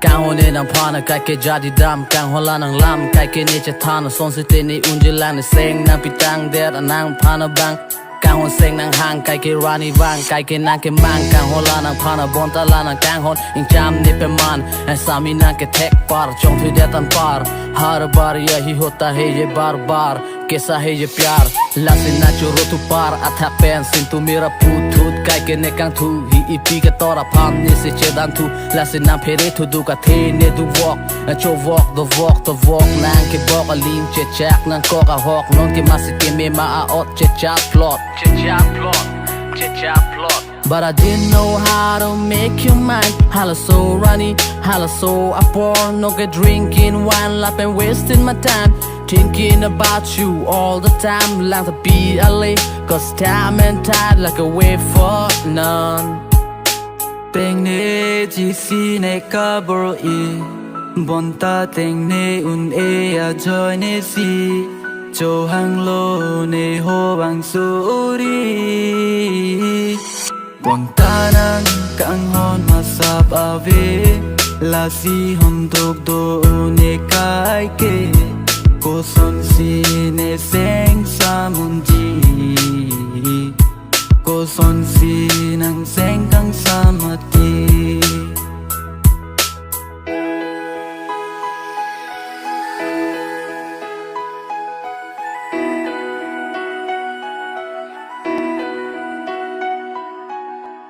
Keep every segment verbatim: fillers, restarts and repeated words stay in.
Kanghon ne nangphan akai ke jadi dam, kanghon la nanglam, kai ke ne chethan, son site ne unjilang, ne seng nangpitang det, nangphan abang. Kanghon seng nanghang, kai ke rani vang, kai ke nangkemang, kanghon la nangphan, bonta la nangkanghon, ingcham ne peman, eh, sami nangkethek par, chongthui det anpar, har bar ya hi hota hai ye bar bar, kaisa hai ye pyar, lasi nangchoro thu par, athak pen sintu mera phuthut, kai ke ne kangthu, hi ipi kator aphan ne se chedanthu, lasi nangphere thu duk athe ne duvok, nangchovok, dovok, tovok, nangkebok aling chechak, nangkok ahok, non ke masi keme ma a-ot chechak plot, chechak plot, chechak plot. But I didn't know how to make your mind. Halaso rani, halaso apor, no ke drinking wine, lapen wasting my time, thinking about you all the time. Lang tapi ale, cause time and tide like a wave for none. Pengnetji si ne kabor-i, bonta tengne un-e ajoine si, chohanglo ne hovang suri. Bonta nangkanghon masap ave, lasi honduk do ne kai ke, kosonsi ne seng samunji, kosonsi nang seng kangsam ati.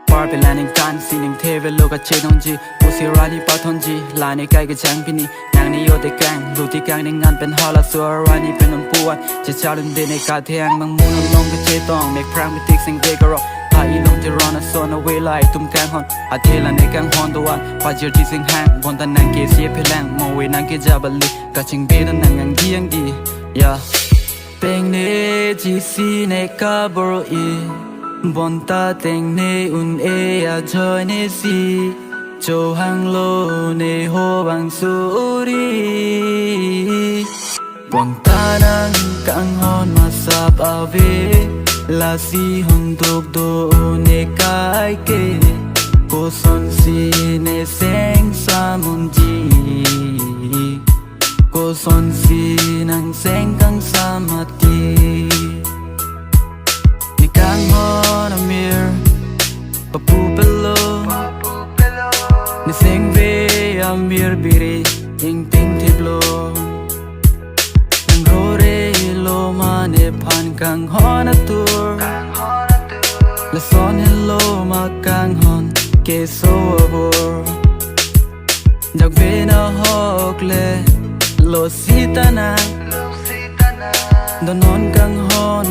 Par pe laning tan sining thevelo kachetongji, pusi rani pathonji, lane kai kejang pini, nangni yo dekang, luti kang ning ngan pen halaso arani pen non puan, chechalun dene katheang bang munon long kachetong, mek prang betik sing vegarok, ha ilong teron ason away lai tum kanghon, athe lane kanghon doan, pajir ti sing hang, bonta nangkesi phelang, mo we nangkejabali, kachingbe don nang angdi angdi, ya. Pengnetji si ne kabor-i, bonta tengne un-e ajoine si, chohanglo ne hovang suri. Bonta nangkanghon masap ave, lasi honduk do ne kai ke, kosonsi ne seng samunji, kosonsi nang seng kangsam ati. Ne kanghon amir, papu pelo, ne sengve amir biri, ingting thiplo. Nang rore lo ma nephan kanghon atur, lason helo ma kanghon keso abor. Jakve nahok le lo sitana, donon kanghon